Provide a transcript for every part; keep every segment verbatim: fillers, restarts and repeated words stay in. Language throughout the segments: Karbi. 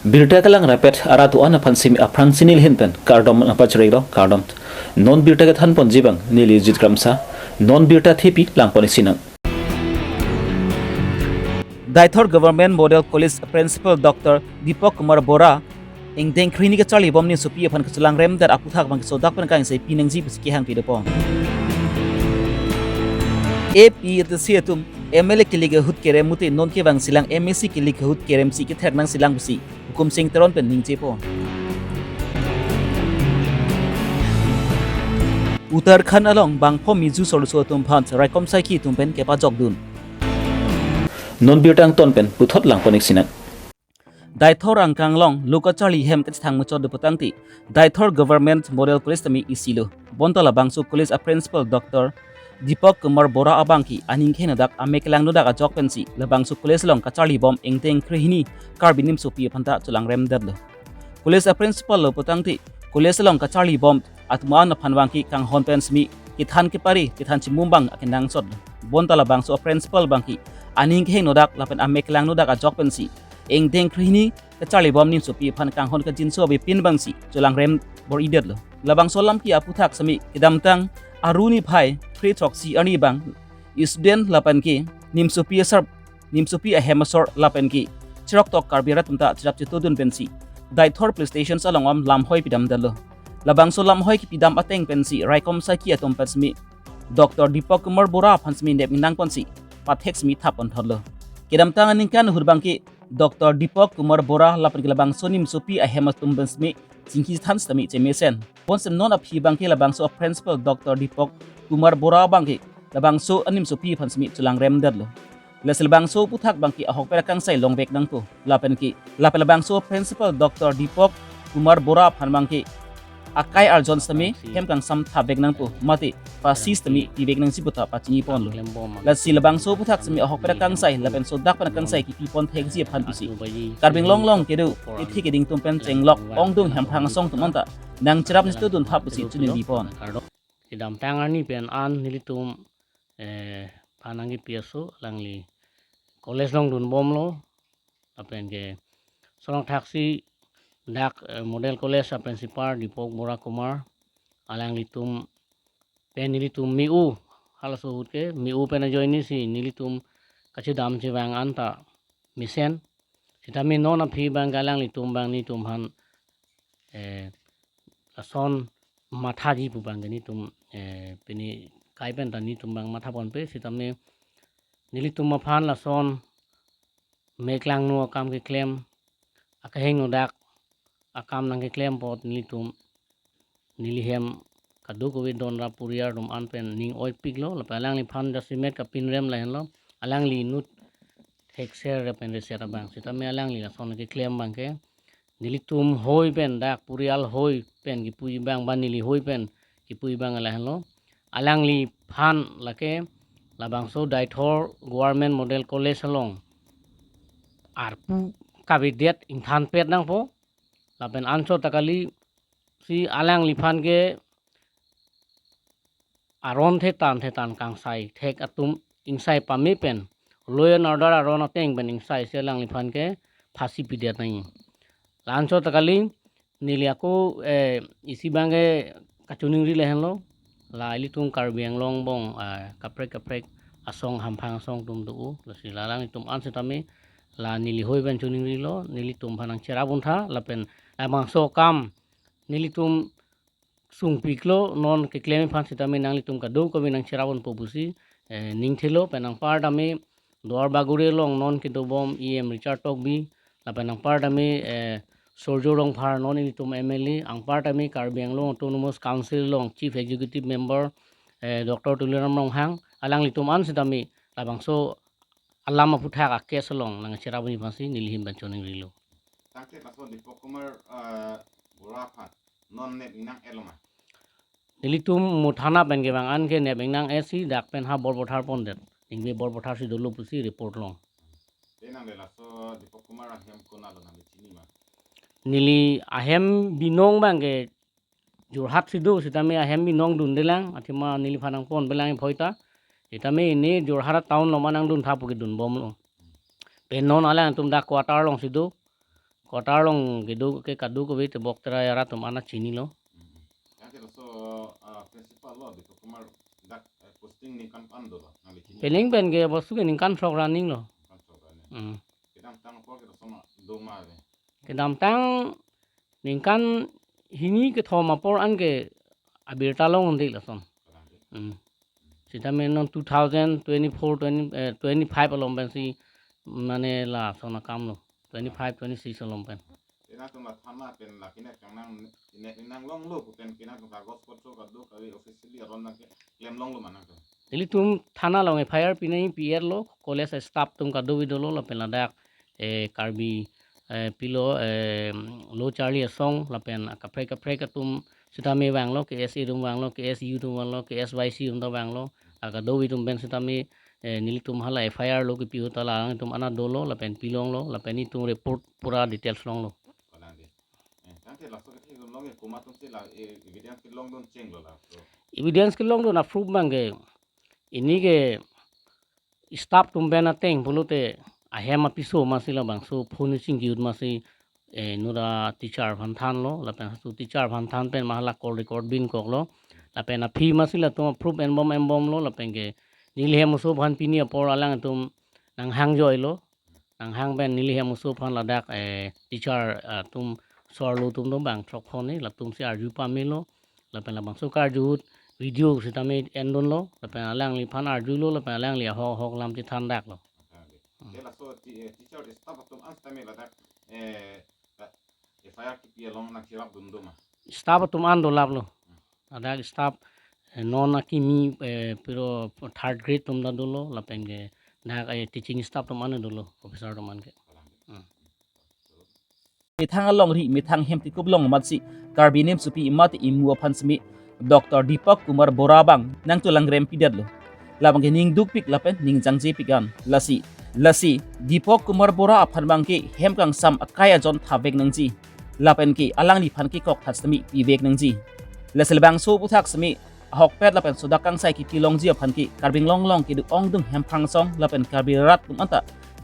Birta kelang rapet arat do-an aphan simi aphrang si neli ahin pen kardom nangpachirilo, kardom. Non birta kethan ponji abang neli Jit Kramsa, non birta thepi lang pon-ik sinang. Deithor Government Model College Principal Doctor Deepak Kumar Bora ingdeng krehini kacharli bom nimsopi aphan kachelang remdet aputhak abang kesodak pen kangsai pinangji pusi kehang pidopon. A P H L C atum M L A kelik ahut kerem mute non kevang silang M A C kelik ahut kerem si kether nang silang pusi Hukum Sing Teron pen ningjepon. Uttarakhand along bangpho Mizo Solso atum aphan raikom saiki atum pen kepajokdun. Non birta angton pen puthot lang pon-ik sinang. Deithor angkang along lo kacharli hem kachethang muchot do putangte, Deithor Government Model College tame isilo. Bonta labangso college a principal Doctor Deepak Kumar Bora abangke aning kehingno dak amek kelangno dak ajok pensi labangso college along kacharli bom ingdeng krehini Karbi nimsopi aphanta chelang remdetlo. College a principal lo putangte college along kacharli bom atum an aphan abangke kanghon pen simi kethan kepari kethan chimum abang akenangsot. Bonta labangso a principal abangke aning kehingno dak lapen amek kelangno dak ajok pensi ingdeng krehini kacharli bom nimsopi aphan kanghon kajinso abipin abangsi chelang rem bor-idetlo. Labangso alam ke aputhak simi kedamtang Aru niphai kre throksi arni abang student lapen ke nimsopi asar, nimsopi ahem asor lapen ke cheroktok Karbi arat atum ta cherap chetodun pensi Deithor Police Station along om lamhoi pidamdetlo. Labangso lamhoi kepidam ateng pensi raikom saiki atum pen simi Doctor Deepak Kumar Bora aphan simi nep ingnang ponsi pathek simi thap ponthotlo. Kedamtang aningkan ahut abangke Doctor Deepak Kumar Bora lapen ke labangso nimsopi ahem atum pen simi chingki than sitame chemesen. Bonsem non aphi abangke labangso a principal Doctor Deepak Kumar Bora abangke labangso animsopi aphan simi chelang remdetlo. Lasi labangso aputhak abangke ahokpet akangsai longvek nangpo. Lapen ke, lapen labangso principal Doctor Deepak Kumar Bora aphan abangke akai arjon sitame hem kangsam thapvek nangpo. Mate pasi sitame pivek nangji pu ta pachiniponlo. Lasi labangso aputhak simi ahokpet akangsai lapen sodak pen akangsai kipipon thekji aphan pusi Karbi Anglong along kedo kethe keding atum pen chenglok ongdung hemphang asong atum anta nangcherap nangchetodun thap pusi chiningripon. Kedamtang arni pen an nelitum, eh, phanang ke P S O alangli college along dunbomlo. Lapen ke sonong thaksi dak, eh, Model College a principal Deepak Bora Kumar alanglitum pen nelitum me-u, halaso ahut ke me-u pen ajoine si nelitum kachedam chevang anta mesen. Sitame non aphi abang alanglitum abang nelitum aphan, eh, lason mathaji pu abang ke nelitum, eh, pini kai pen ta nelitum abang matha ponpe, sitame nelitum aphan lason meklangno akam keklem, akehingno dak akam nangkeklem apot nelitum neli hem kadokave don ra puriar atum an pen ning oipiklo, lapen alangliphan jasemet kapinrem lahenlo, alangli inut thekser re pen reser abang. Sitame alangli lason keklem abang ke nelitum hoi pen dak purial hoi pen kipu abang ba neli hoi pen kipu abang lahenlo. Alangliphan lake labangso Deithor Government Model College along arpu kavedet ingthanpet nangpo. Lapen anso ta kali si alangliphan ke aron thetan thetan kangsai thek atum ingsai pame pen law and order aron ateng pen ingsai si alangliphan ke phasi pidet nangji. La anso ta kali neli ako, eh, isi abang ke kachiningri lahenlo. La ilitum Karbi Anglong along, eh, kaprek kaprek asong hamphang asong atum do. Lasi la alanglitum an sitame la neli hoi pen chiningrilo, nelitum aphan nangcherap untha, lapen labangso akam nelitum sungpiklo, non keklem aphan sitame nanglitum kadokave nangcherap unpo pusi, eh, ningthelo. Pen anparta me Duar Bagori along non kedobom E M Richard Tokbi, lapen anparta me, eh, Surjya Rongphar non ilitum M L A, anparta me Karbi Anglong Autonomous Council along Chief Executive Member, eh, Doctor Tuliram Ronghang, alanglitum an sitame labangso alam aputhak a case along nangcherap unji aphansi neli ahin pen chiningrilo. Tangte laso Deepak Kumar, eh, Bora aphan non nep ingnang-etlo ma? Nelitum mo thana pen kevang an ke nep ingnang-et si dak pen ha bor pathar pondet. Ingve bor pathar si dolo pusi report long. Te nang le laso Deepak Kumar ahem konatlo nang chini ma? Neli ahem binong abang ke Jorhat si do, sitame ahem binong dundelang, athema neliphan nangponpelang phoi ta. Sitame ne Jorhat town along ma nangduntha pu ke dunbomlo. Pen non alangtum dak quarter along si do. Kotar along kedo ke kadokave te Bokterai arat atum an ta chinilo. Hmm. Yang ke laso, ah, principal lo, Dipak Kumar dak, eh, posting ningkan an dolo, nangli chini? Pening pen ke bostu ke ningkan sok ra ninglo. Ningkan sok ra ning. Hmm. Kedamtang apor ke laso ma do ma ave? Kedamtang ningkan hini kethom apor an ke abirta longde lason. Kalang de. Hmm. Sitame non two thousand twenty-four, twenty, eh, twenty-five along pensi mane lason akam lo. Twenty-five, twenty-six along pen. Nangtum la thana pen la kene kangnang, ne, nanglonglo pu pen kene nangtum kagos potro kadokave officially aron nangkeklem longlo ma nangtum? Nelitum thana along F I R pinangji, pi-etlo, college staff atum kadokave dolo lapen ladak, eh, Karbi, eh, pilo, eh, lo charli asong lapen kaprek kaprek atum sitame vanglo, K S A atum vanglo, K S U atum vanglo, K S Y C atum ta vanglo, ah, kadokave atum pen sitame, eh, nelitum hala F I R lo kipi ahut ta la alangtum an ta dolo lapen pilonglo lapen nelitum report pura details longlo. Kalang de. Eh, tangte laso kethe long ke komat atumsi la, eh, evidence kelongdun chenglo laso? Evidence kelongdun a-proof abang ke, pini ke staff atum pen ateng pulote ahem apiso masi labangso phone chingki ahut masi, eh, nura teacher aphan thanlo lapen halaso teacher aphan than pen ma hala call record binkoklo lapen aphi masi latum a-proof enbom enbomlo lapen ke neli hem oso aphan pini apor alangtum nanghangjoilo. Nanghang pen neli hem oso aphan ladak, eh, teacher, ah, atum, sir lo atum do bang throk phone latumsi arju pamelo lapen labangso karju ahut video sitame endunlo lapen alangliphan arjulo lapen alangli ahok ahok lam chethan daklo. Kalang de. Hmm. Te laso ti-, eh, teacher staff atum an sitame ladak, eh, la-, F I R kipi along nangcherapdun do ma? Staff atum an dolaplo. Hmm. Ladak staff, eh, non akimi, eh, piro third grade atum ta dolo lapen ke dak, eh, teaching staff atum an dolo, professor atum an ke. Kalang de. Hmm. Methang alongri, methang hem tikup long amatsi Karbi nimsopi mate imu aphan semi Doctor Dipak Kumar Bora abang nangchelang rem pidetlo. Labang ke ning dukpik lapen ning jangjepik an. Lasi, lasi Dipak Kumar Bora aphan abang ke hem kangsam akai ajon thavek nangji lapen ke alangliphan ke kok that semi pivek nangji. Lasi labangso aputhak semi ahokpet lapen sodak kangsai kipi longji aphan ke Karbi Anglong along kedo ongdung hemphang asong lapen Karbi rat atum an ta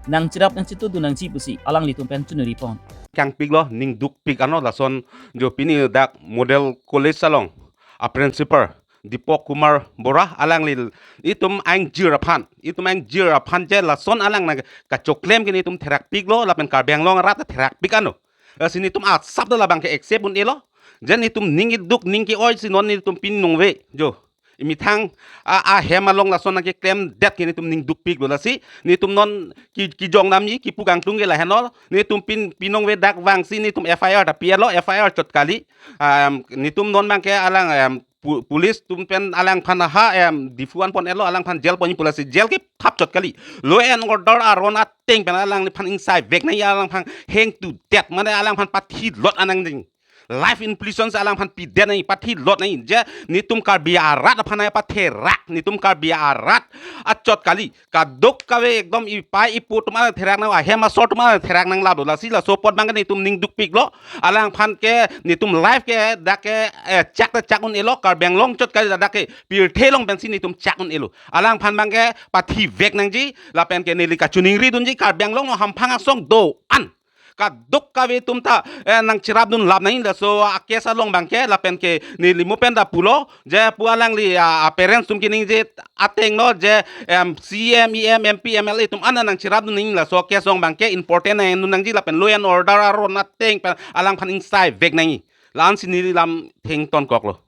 nangcherap nangchetudun nangji pusi alanglitum pen choningri pon. Kangpiklo, ning dukpik ano lason jo pini dak Model College along a-principal Dipak Kumar Bora alangli itum angjir aphan, itum angjir aphan je lason alang nangkachoklem ke nelitum therakpiklo lapen Karbi Anglong arat therakpik ano. Lasi nelitum asap do labang ke accept un-elo. Je nelitum ning iduk ning ke-oi si non nelitum pini ningve jo. Emethang a, ahem along lason nangkeklemdet ke nelitum ning dukpiklo lasi. Nelitum non ki, kijong damji kipu kangtung ke lahenlo. Nelitum pin, pini ningve dak vangsi nelitum F I R ta pi-etlo, F I R chot kali. Em, nelitum non abang ke alang, em, pu-, police atum pen alangphan ha, em, Diphu an pon-etlo, alangphan jail ponji pu lasi jail kethap chot kali. Law and order aron ateng pen alangliphan ingsai vek nangji, alangphan hang to death mane alangphan pathi lot an nangji. Life imprisonment alangphan pidet nangji, pathi lot nangji. Je nelitum Karbi arat aphan nangpatherak, nelitum Karbi arat achot kali. Kadokave ekdom ipai ipo atum an therak nang, ahem asor atum an therak nang lado. Lasi laso apot abang ke nelitum ning dukpiklo. Alangphan ke nelitum life ke dak ke, eh, chak ta chak un-elo, Karbi Anglong chot kali, dak ke pirthe along pensi nelitum chak un-elo. Alangphan abang ke pathi vek nangji lapen ke neli kachoningri dunji Karbi Anglong along hemphang asong do-an kadokave atum ta, eh, nangcherapdun lap nangji laso a-case along abang ke lapen ke neli mo pen ta pulo je pu alangli, ah, ah, parents atum keningje atenglo je, em, C E M, E M, M P, M L A atum an nangcherapdun nangji laso a-case along abang ke important nangdun nangji lapen law and order aron ateng pen alangphan ingsai vek nangji. La-ansi neli lam thengtonkoklo.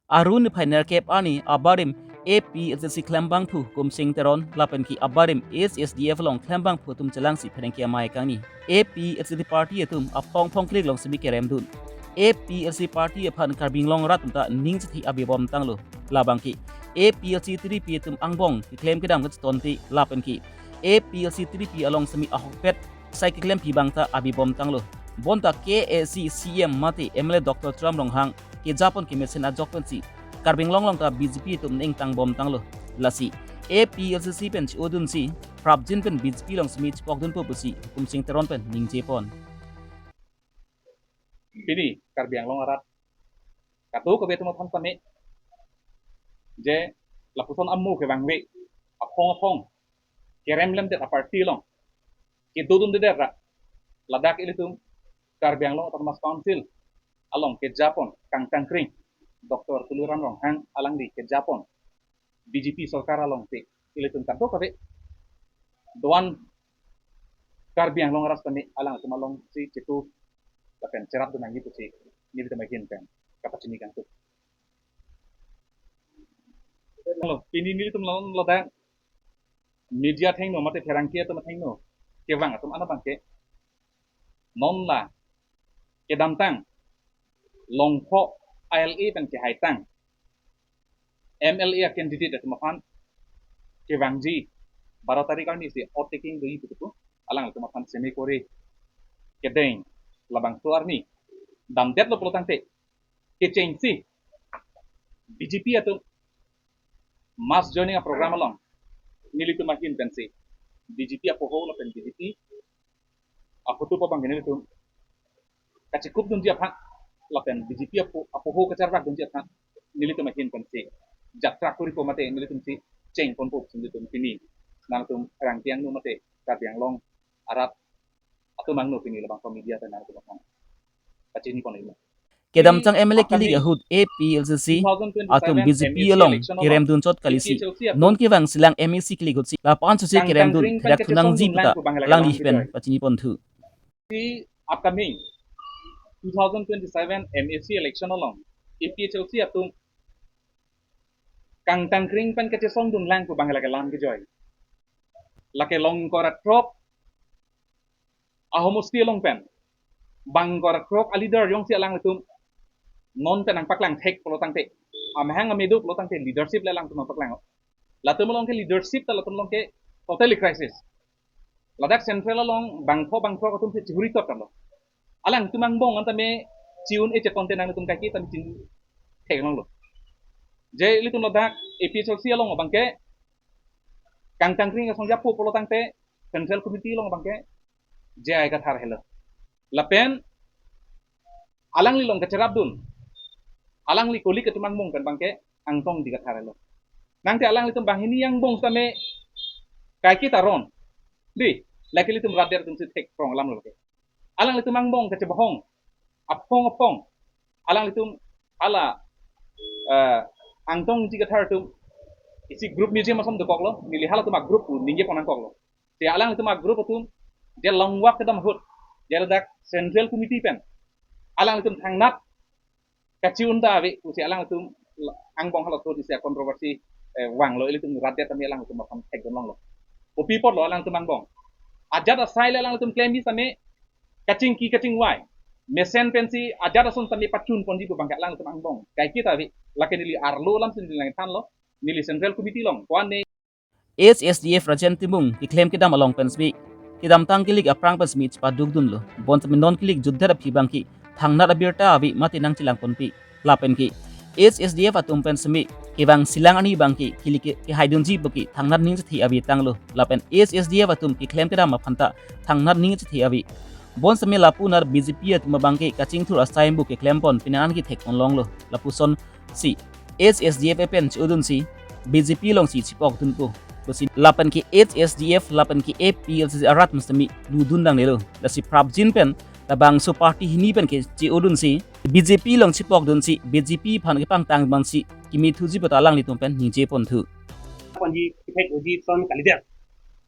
Aru niphai nerkep arni abarim A P H L C klembangphu Kumsing Teron lapen ke abarim A C S D F along klembangphu atum chelangsi pherangke amei kangni. A P H L C party atum aphong phongklik along semi keremdun. A P H L C party aphan Karbi Anglong arat atum ta ning chethi abibom tanglo. Labang ke A P H L C three P atum angbong keklem kedam kachetongte lapen ke A P H L C three P along semi ahokpet sai keklemphi abang ta abibom tanglo. Bonta K A A C C E M mate M L A Doctor Tuliram Ronghang kejapon kemesen ajok pensi Karbi Anglong along ta B J P atum ning tangbom tanglo. Lasi A P H L C pen chi-odunsi prapjin pen B J P along semi chipokdunpo pusi Kumsing Teron pen ningjepon. Pini Karbi Anglong arat kadokave atum aphan pame je lapuson amu kevangve aphong aphong kerem lemdet a-party along kedodundedet ra ladak ilitum Karbi Anglong Autonomous Council along kejapon kangtangkring Doctor Tuliram Ronghang alangli kejapon B J P sorkar alongsi ilitum kadokave do-an Karbi Anglong arat kami alangtum alongsi chitu lapen cherapdun nangji pusi nelitum ahin pen kapachini kangtung. Lo, pini nelitum lo ladak media athengno mate pherangke atum athengno kevang atum ana abangke non la kedamtang Longkho I L A pen kehaitang M L A candidate atum aphan kevangji baro tarik arni si oath taking doji putupu alangtum aphan seme kore kedeng labangso arni damdetlo pulotangte kechengsi B J P atum mass joining a program along nelitum ahin pensi B J P apoho lapen B J P apoho pu abang nelitum kachikupdunji aphan lapen B J P apo apoho kacharvakdunji aphan nelitum ahin pensi jatra kuripo mate nelitum si chengponpo si nelitum pini nangtum rangtiang nu mate Karbi Anglong arat atum angno pini labangso media pen nangtum aphan kachini pon ilo. Kedamtang M L A kilik ahut A P H L C atum B J P along keremdun chot kalisi non kevang silang M A C kilik ahutsi lapu-an susi keremdun therak thunangji puta alangli pen pachini ponthu. Si upcoming two thousand twenty-seven M A C election along A P H L C atum kangtangkring pen kachesongdun lang pu abang lake lam kejoi. Lake Longkor akrok ahomosti along pen bang kor akrok a leader jongsi alangtum non pen nangpaklang thek pulotangte amahang amedu pulotangte leadership le alangtum nangpaklang. Latum along ke leadership ta latum along ke totally crisis. Ladak central along bangpho bangkrok atum si chihuri tot kalo. Alangtum angbong an tame chi-un-e chekonte nangtum kaike tame chin theklonglo. Je ilitum ladak A P H L C along abangke kangtangkring asong japo pulotangte central committee along abangke J I Kathar helo. Lapen alangli along kacherapdun alangli kolik atum angbong pen abangke Angtong di Kathar helo. Nangte alanglitum banghini angbong tame kaike ta ron. Di, lake ilitum rat der atum si thek prong alam lo ke. Alanglitum angbong kachebohong aphong aphong. Alanglitum hala eh, Angtong di Kathar atum isi group meeting ason dokoklo, neli halatum a group pu ningje pon nangkoklo. Si alanglitum a group atum je longwak kedam ahut je ladak central committee pen alanglitum thangnat kachi-un ta ave pusi alanglitum angbong halatum isi controversy eh, vanglo, ilitum rat der tame alanglitum aphan thekdun longlo. Kopi apotlo alanglitum angbong? Ajat asai le alanglitum klemji tame kachingki kachingvai mesen pensi ajat ason tame pachun ponji pu abangke alanglitum angbong kaike ta ave. Lake neli arlo alam si neli nangthanlo, neli central committee along ko-an ne H S D F Rajen Timung keklem kedam along pen simi kedamtang kilik aphrang pen simi chepadukdunlo. Bonsitame non kilik jutdet aphi abangke thangnat abirta ave mate nangchelang ponpe. Lapen ke H S D F atum pen simi kevang silang arni abangke kilik ke, kehaidunji pu ke thangnat ning chethe ave tanglo. Lapen H S D F atum keklem kedam aphanta thangnat ning chethe ave. Bonsitame lapu nar B J P atum abangke kachingthur asai embu keklem pon penang an kethek pon longlo. Lapuson si H S D F pen che-odunsi B J P alongsi chepokdunpo pusi lapen ke H S D F lapen ke A P H L C arat mestami ludun nangnelo. Lasi prapjin pen labangso party hini pen ke che-odunsi B J P along chepokdunsi B J P aphan kepangtang abangsi kemethuji puta alanglitum pen ningje ponthu. Ponji kethek uji son kalidet.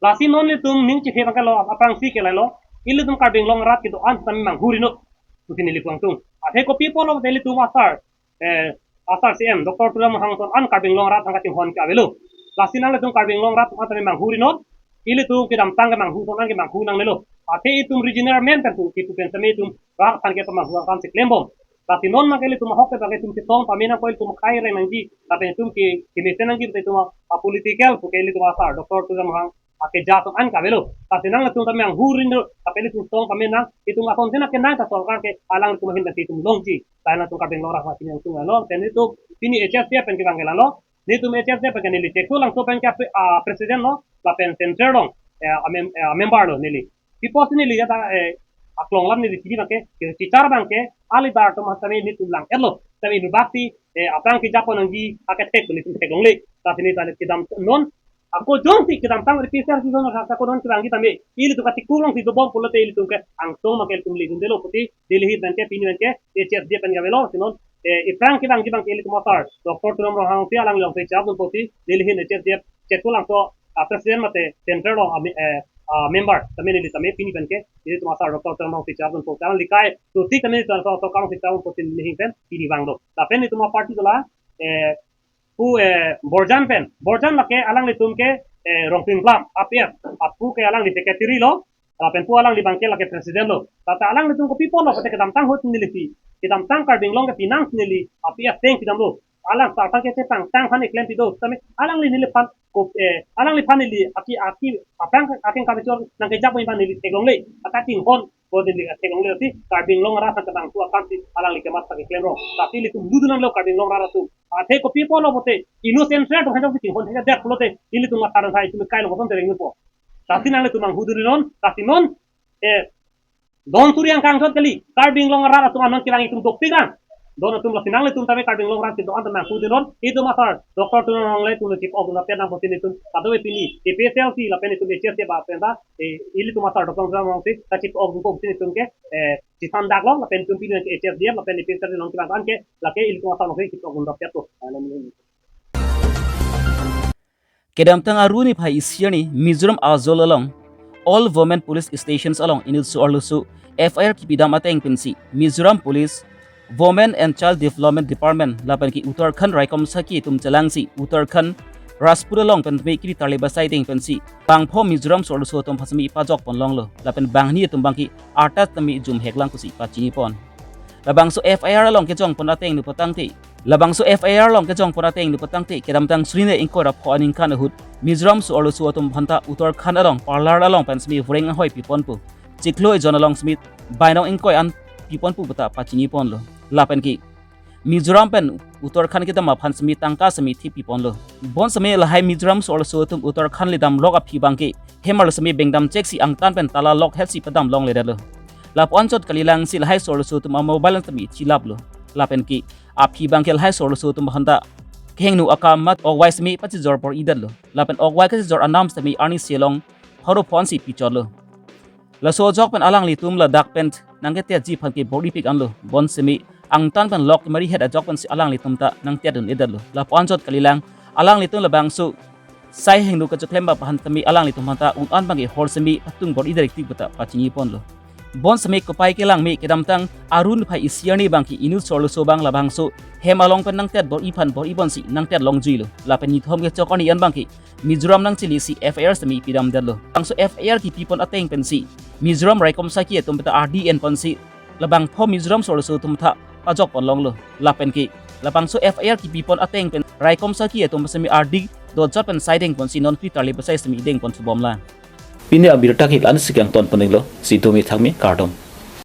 Lasi non ilitum ning chethe abangke lo aphrangsi ke lahelo. Ilitum Karbi Anglong arat kedo-an tame manghu rinot pusi neli puangtung. Athe kopi apotlo te ilitum asar eh, asar C M Doctor Tuliram Ronghang ason an Karbi Anglong arat aphan kachinghon ke avelo. Lasi nanglitum Karbi Anglong arat aphan tame manghu rinot, ilitum kedamtang kemanghu ason an kemanghu nangnelo. Athe itum regional men pen pu kipu pen tame itum rat aphan kepamanghu akam si klembom. Lasi non abangke ilitum ahok ke abangke itum chetong pame nangkok, ilitum akhei reng nangji, lapen itum ke kemesen nangji, itum a political pu ke ilitum asar Doctor Tuliram Ronghang akeja ason an ke avelo. Lasi nanglitum tame manghu rinot, lapen ilitum chetong pame nang, itum ason sena kenang ta sorkar ke alanglitum ahin ta itum longji. Lahenlo itum Karbi Anglong arat aphan kachinghon tung lo, lapen itum pini H S D F pen kevang ke lalo, nelitum H S D F pen ke neli Tekso Langso pen ke ah, president lo, lapen central along eh, amem- eh, member lo neli. Pipo si neli ya ta eh, aklong alam neli chini abangke, ke chichar abangke, a leader atum aphan tame nelitum lang-etlo, tame inut bak si eh, aphrang kejapon nangji akethek nelitum theklongle. Lasi neli ta kedam non Ako jongsi kedamtang A P H L C ason athak ako non kevangji tame, ilitum katikung alongsi dobom pulote ilitum ke angtong make ilitum lidun detlo pusi Delhi pen ke pini pen ke H S D F pen ke avelo, lasi non eh, aphrang kevangji abang ke ilitum asar Doctor Tuliram Ronghang si alangli alongsi chap dun pusi Delhi H S D F Chekto Langso, ah, president mate central along, ah, mi-, eh, ah, member tame neli tame pini pen ke ilitum asar Doctor Tuliram Ronghang si chap dun pusi alangli kai, to si tame ilitum asar Doctor Tuliram Ronghang si chap dun pusi neli ahin pen pini vanglo. Lapen ilitum aparty dola, eh, pu, eh, Borjan pen. Borjan lake alanglitum ke, eh, Rongpingplam, A P F. Apu ke alangli secretary lo, lapen pu alangli abang ke lake president lo. Tata alanglitum kopi apotlo pulote kedamtang ahut nelisi, kedamtang Karbi Anglong ke pinang neli A P F ateng pidamlo. Alang sartang ke chepangtang aphan keklem pido. Tame alangli neliphan ko, eh, alangliphan neli aki, aki, aphrang akeng kamichor nangkejap abang neli theklongle. Akatinghon ko neli theklongle si Karbi Anglong arat kedang tu akan si alangli kemat ta keklem rong. Lasi ilitum ludun nanglo Karbi Anglong arat atum. Athe kopi apotlo pulote innocent rat hajong si tinghon thekthe pulote ilitum asaran hai tum kai lo koson tereng po. Lasi nanglitum nanghudun non, lasi non, eh, don suri angkang chot kali, Karbi Anglong arat atum anon kelang itum dopik ang. Don atum lasi nanglitum tame Karbi Anglong arat si do-an tame nanghudun non, itum asar Doctor Tuliram Ronghang le tum chief of the pen nang pusi ilitum kadokave pini A P H L C lapen itum H S D F pen ta, eh, ilitum asar Doctor Tuliram Ronghang si ta chief of the pen pusi ilitum ke, eh, chethan dak lo, lapen itum pini ke H S D F lapen A P H L C non kevang an ke lake ilitum asar alongsi chief of the pen to. Kedamtang Aru niphai isi arni Mizoram Aizawl along all women police stations along inutso arloso F I R kipidam ateng pensi Mizoram Police, Women and Child Development Department lapen ke Uttarakhand raikom asakhi atum chelangsi Uttarakhand Rajpura along pen tame kiri tarle basai deng pensi bangpho Mizoram so-arloso atum aphan semi pajok pon longlo lapen banghini atum abang ke arta tame jum heklang pusi pachini pon. Labangso F I R along kejong pon ateng nu patangte, labangso F I R along kejong pon ateng nu patangte kedamtang suri ingkoi ra pho aningkan ahut Mizoram so-arloso atum aphanta Uttarakhand along parlar along pen semi voreng ahoi pipon pu, chiklo ejon along semi bainong ingkoi an pipon pu puta pachini ponlo. Lapen ke Mizoram pen Uttarakhand kedam aphan semi tangka semi thip piponlo. Bonseme lahai Mizoram so-arloso atum Uttarakhand ledam lok aphi abang ke hem arlo semi bengdam cheksi angtan pen tala lok hetsi padam longledetlo. Lapu-an chot kalilang si lahai so-arloso atum a-mobile semi chilaplo. Lapen ke aphi abang ke lahai so-arloso atum aphanta kehingno akam mat okwai semi pachijor bor-idetlo. Lapen okwai kachijor anam semi arnisi along pharo pho ansi pichotlo. Laso ajok pen alanglitum ladak pen nangketetji aphan ke bor-ipik anlo. Bonseme angtan pen lok mari het ajok pensi alanglitum ta nangtetdun-edetlo. Lapu-an chot kalilang alanglitum labangso sai hingno kacheklem aphan tame alanglitum aphanta un-an abang ke hor semi patung bor-i direct puta pachini ponlo. Bonseme kopai kelang me kedamtang Aru niphai isi arni abang ke inut so-arloso abang labangso hem along pen nangtet bor-i aphan bor-i ponsi nangtet longjuilo. Lapen nithom kechok arni an abang ke Mizoram nangchilisi F I R semi pidamdetlo. Bangso F I R kipipon ateng pensi Mizoram raikom asakhi atum puta ardi en ponsi labangpho Mizoram so-arloso atum aphan pajok pon longlo. Lapen ke labangso F I R kipipon ateng pen raikom asakhi atum semi ardi dojot pen sai deng ponsi non kiri tarle basai semi deng pon subomlang. Pini abirta ke la-ansi kangton pon-iklo, si domi thakmi kardom.